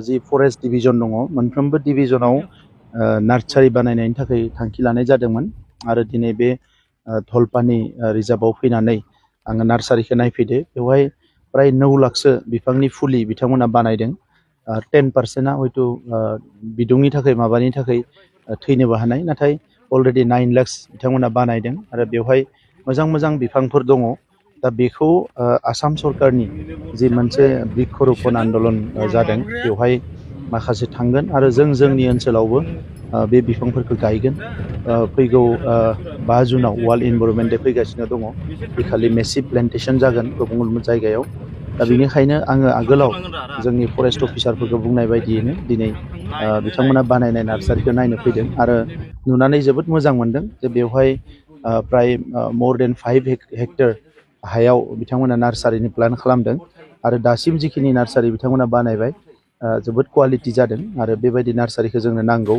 जि forest division दङ मोनफ्रोमबो डिभिजनाव nursery बानायनायनि थाखाय थांखि लानाय जादोंमोन आरो दिनै बे धलपानि रिजार्भआव फैनानै आङो नार्सारिखौ नायफैदो बेवहाय प्राय 9 लाखसो बिफांनि फुलि बिथांमोना बानायदों 10%आ हयथ' बिदुंनि थाखाय माबानि थाखाय थैनोबो हानाय नाथाय अलरेडि 9 लाख बिथांमोना बानायदों आरो बेवहाय मोजां मोजां बिफांफोर दङ दा बेखौ आसाम सरकारनि जि मोनसे बृक्षरोपण आन्दलन जादों बेवहाय माखासे थांगोन आरो जोंनि ओनसोलावबो बे बिफांफोरखौ गायगोन फैगौ 5 जुनाव वर्ल्ड इनभाइरनमेन्ट डे फैगासिनो दङ बेखालि मेसिभ प्लेन्टेसन जागोन गुबुन गुबुन जायगायाव दा बेनिखायनो आङो आगोलाव जोंनि फरेस्ट अफिसारफोरखौ बुंनाय बायदियैनो दिनै बिथांमोना बानायनाय नार्सारिखौ नायनो फैदों आरो नुनानै जोबोद मोजां मोनदों जे बेवहाय प्राय more than 5 हेक्टर हायाव बिथांमोना नार्सारिनि प्लान खालामदों आरो दासिम जिखिनि नार्सारि बिथांमोना बानायबाय जोबोद क्वालिटि जादों आरो बेबायदि नार्सारिखौ जोंनो नांगौ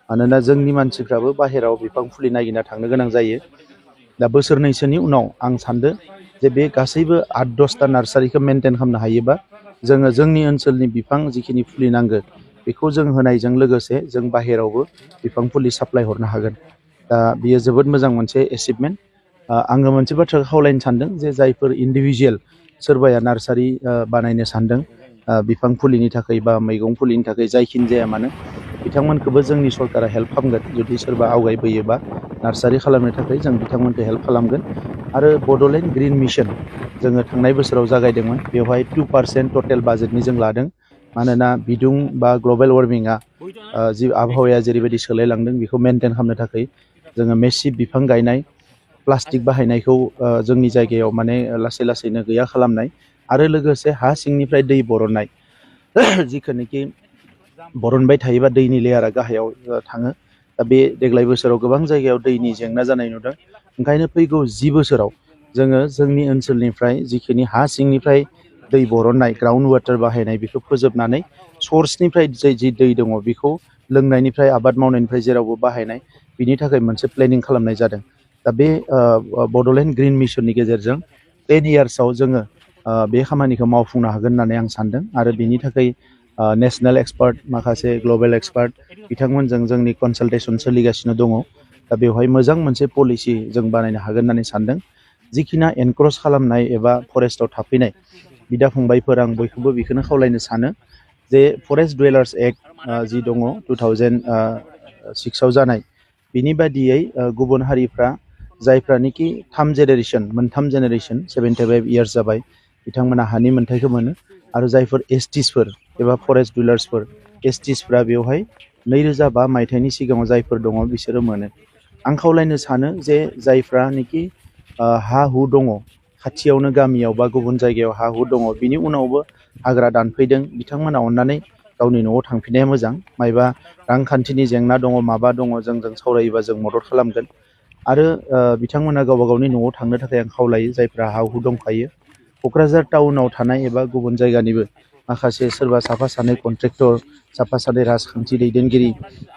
मानोना जोंनि मानसिफ्राबो बाहेराव बिफां फुलि नागिरना थांनो गोनां जायो दा बोसोरनैसोनि उनाव आं सानदों जे बे गासैबो 8-10टा नार्सारिखौ मेनटेन खालामनो हायोबा जोङो जोंनि ओनसोलनि बिफां जिखिनि फुलि नांगौ बेखौ जों होनायजों लोगोसे जों बाहेरावबो बिफां फुलि साप्लाय हरनो हागोन दा बियो जोबोद मोजां मोनसे एचिभमेन्ट आङो मोनसे बाथ्राखौ खावलायनो सानदों जे जायफोर इन्डिभिजुवेल सोरबाया नार्सारि बानायनो सानदों बिफां फुलिनि थाखाय बा मैगं फुलिनि थाखाय जायखिनि जाया मानो बिथांमोनखौबो जोंनि सरकारा हेल्प खालामगोन जुदि सोरबा आवगायबोयोबा नार्सारि खालामनो थाखाय जों बिथांमोनखौ हेल्प खालामगोन आरो बड'लेण्ड ग्रिन मिशन जोङो थांनाय बोसोराव जागायदोंमोन बेवहाय 2% टटेल बाजेटनि जों लादों मानोना बिदुं बा ग्लबेल वार्मिंआ जि आबहावाया जेरैबायदि सोलायलांदों बेखौ मेनटेन खालामनो थाखाय जोङो मेसिभ बिफां गायनाय प्लास्टिक बाहायनायखौ जोंनि जायगायाव माने लासै लासैनो गैया खालामनाय आरो लोगोसे हा सिंनिफ्राय दै बरननाय जिखिनिखि बरनबाय थायोबा दैनि लेयारा गाहायाव थाङो दा बे देग्लाय बोसोराव गोबां जायगायाव दैनि जेंना जानाय नुदों ओंखायनो फैगौ 10 बोसोराव जोङो जोंनि ओनसोलनिफ्राय जिखिनि हा सिंनिफ्राय दै बरननाय ग्राउन्ड वाटार बाहायनाय बेखौ फोजोबनानै सर्सनिफ्राय जि दै दङ बेखौ लोंनायनिफ्राय आबाद मावनायनिफ्राय जेरावबो बाहायनाय बिनि थाखाय मोनसे प्लेनिं खालामनाय जादों दा बे बड'लेण्ड ग्रिन मिशननि गेजेरजों 10 इयार्सआव जोङो बे खामानिखौ मावफुंनो हागोन होननानै आं सानदों आरो बिनि थाखाय नेशनेल एक्सपार्ट माखासे ग्लबेल एक्सपार्ट बिथांमोनजों जोंनि कनसालटेसन सोलिगासिनो दङ दा बेवहाय मोजां मोनसे पलिसि जों बानायनो हागोन होननानै सानदों जिखिना एनक्रस खालामनाय एबा फरेस्टआव थाफैनाय बिदा फंबायफोर आं बयखौबो बेखौनो खावलायनो सानो जे फरेस्ट डुवेलार्स एक्ट जि दङ 2006आव जानाय बिनि बादियै गुबुन हारिफ्रा जायफ्रानोखि 3 जेनेरेसन 75 इयार्स जाबाय बिथांमोना हानि मोन्थायखौ मोनो आरो जायफोर एसटिसफोर एबा फरेस्ट डुवेलार्सफोर एसटिसफ्रा बेवहाय 2005 मायथाइनि सिगाङाव जायफोर दङ बिसोरो मोनो आं खावलायनो सानो जे जायफ्रानोखि हा हु दङ खाथियावनो गामियाव बा गुबुन जायगायाव हा हु दङ बिनि उनावबो हाग्रा दानफैदों बिथांमोना अननानै गावनि न'आव थांफिननाया मोजां मायबा रांखान्थिनि जेंना दङ माबा दङ जोंजों सावरायोबा जों मदद खालामगोन आरो बिथांमोना गावबा गावनि न'आव थांनो थाखाय आं खावलायो जायफ्रा हा हु दंखायो क'क्राझार टाउनाव थानाय एबा गुबुन जायगानिबो माखासे सोरबा साफा सानै कन्ट्रेक्टर साफा सानै राजखान्थि दैदेनगिरि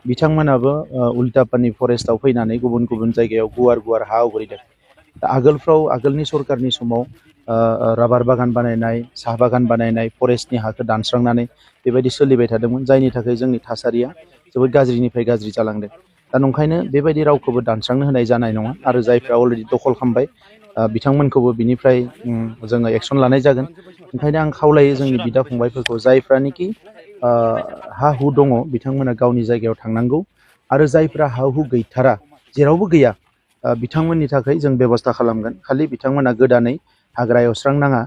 बिथांमोनाबो उल्टापानि फरेस्टआव फैनानै गुबुन गुबुन जायगायाव गुवार गुवार हा आवग्रिदों दा आगोलनि सरकारनि समाव राबार बागान बानायनाय साहा बागान बानायनाय फरेस्टनि हाखौ दानस्रांनानै बेबायदि सोलिबाय थादोंमोन जायनि थाखाय जोंनि थासारिया जोबोद गाज्रिनिफ्राय गाज्रि जालांदों दा नंखायनो बेबायदि रावखौबो दानस्रांनो होनाय जानाय नङा आरो जायफ्रा अलरेडि दखल खालामबाय बिथांमोनखौबो बिनिफ्राय जोङो एक्सन लानाय जागोन ओंखायनो आं खावलायो जोंनि बिदा फंबायफोरखौ जायफ्रानोखि हा हु दङ बिथांमोना गावनि जायगायाव थांनांगौ आरो जायफ्रा हा हु गैथारा जेरावबो गैया बिथांमोननि थाखाय जों बेबस्था खालामगोन खालि बिथांमोना गोदानै हाग्रा एवस्रांनाङा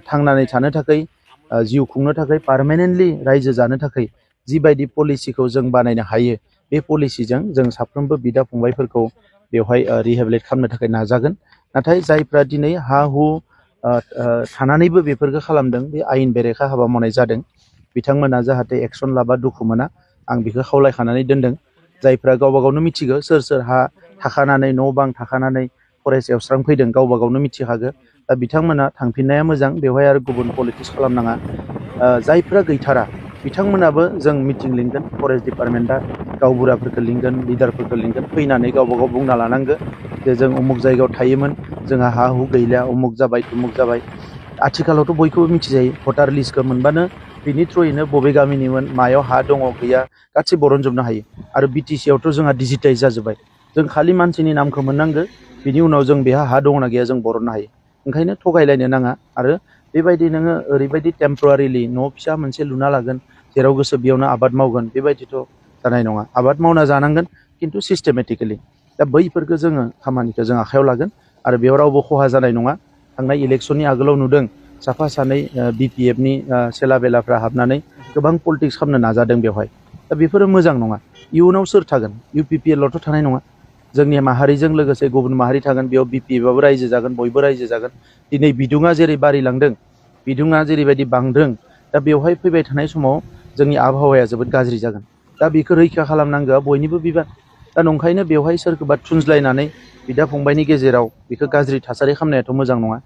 थांनानै थानो थाखाय जिउ खुंनो थाखाय पार्मानेन्टलि रायजो जानो थाखाय जिबायदि पलिसिखौ जों बानायनो हायो बे पलिसिजों जों साफ्रोमबो बिदा फंबायफोरखौ बेवहाय रिहेबिलिट खालामनो थाखाय नाजागोन नाथाय जायफ्रा दिनै हा हु थानानैबो बेफोरखौ खालामदों बे आयेन बेरेखा हाबा मावनाय जादों बिथांमोना जाहाथे एक्सन लाबा दुखु मोना आं बेखौ खावलायखानानै दोनदों जायफ्रा गावबा गावनो मिथिगौ सोर सोर हा थाखानानै न' बां थाखानानै फरेस्ट एवस्रांफैदों गावबा गावनो मिथिखागौ दा बिथांमोना थांफिननाया मोजां बेवहाय आरो गुबुन पलिटिक्स खालामनाङा जायफ्रा गैथारा बिथांमोनाबो जों मिटिं लिंगोन फरेस्ट डिपार्टमेन्टआ गावबुराफोरखौ लिंगोन लिडारफोरखौ लिंगोन फैनानै गावबा गाव बुंना लानांगौ जे जों उमुक जायगायाव थायोमोन जोंहा हा हु गैला उमुक जाबाय तुमुक जाबाय आथिखालावथ' बयखौबो मिथिजायो भटार लिस्टखौ मोनबानो बिनि थ्रुयैनो बबे गामिनिमोन मायाव हा दङ गैया गासै बरनजोबनो हायो आरो BTC आवथ' जोंहा डिजिटाइज जाजोब्बाय जों खालि मानसिनि नामखौ मोननांगौ बिनि उनाव जों बेहा हा दङना गैया जों बरननो हायो ओंखायनो थगायलायनो नाङा आरो बेबायदि नोङो ओरैबायदि टेम्परारिलि न' फिसा मोनसे लुना लागोन जेराव गोसो बेयावनो आबाद मावगोन बेबायदिथ' जानाय नङा आबाद मावना जानांगोन खिन्थु सिस्टेमेटिकेलि दा बैफोरखौ जोङो खामानिखौ जों आखायाव लागोन आरो बेयाव रावबो खहा जानाय नङा थांनाय इलेक्सननि आगोलाव नुदों साफा सानै BPFनि सेला बेलाफ्रा हाबनानै गोबां पलिटिक्स खालामनो नाजादों बेवहाय दा बेफोरो मोजां नङा इयुनाव सोर थागोन UPPLआवथ' थानाय नङा जोंनि माहारिजों लोगोसे गुबुन माहारि थागोन बेयाव BPFआबो रायजो जागोन बयबो रायजो जागोन दिनै बिदुङा जेरै बारिलांदों बिदुङा जेरैबायदि बांदों दा बेवहाय फैबाय थानाय समाव जोंनि आबहावाया जोबोद गाज्रि जागोन दा बेखौ रैखा खालामनांगौआ बयनिबो बिबान दा नंखायनो बेवहाय सोरखौबा थुनज्लायनानै बिदा फंबायनि गेजेराव बेखौ गाज्रि थासारि खालामनायाथ' मोजां नङा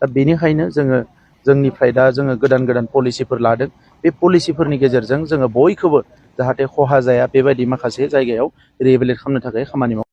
दा बेनिखायनो जोङो जोंनिफ्राय दा जोङो गोदान गोदान पलिसिफोर लादों बे पलिसिफोरनि गेजेरजों जोङो बयखौबो जाहाथे खहा जाया बेबायदि माखासे जायगायाव रिहेबिलिट खालामनो थाखाय खामानि मावो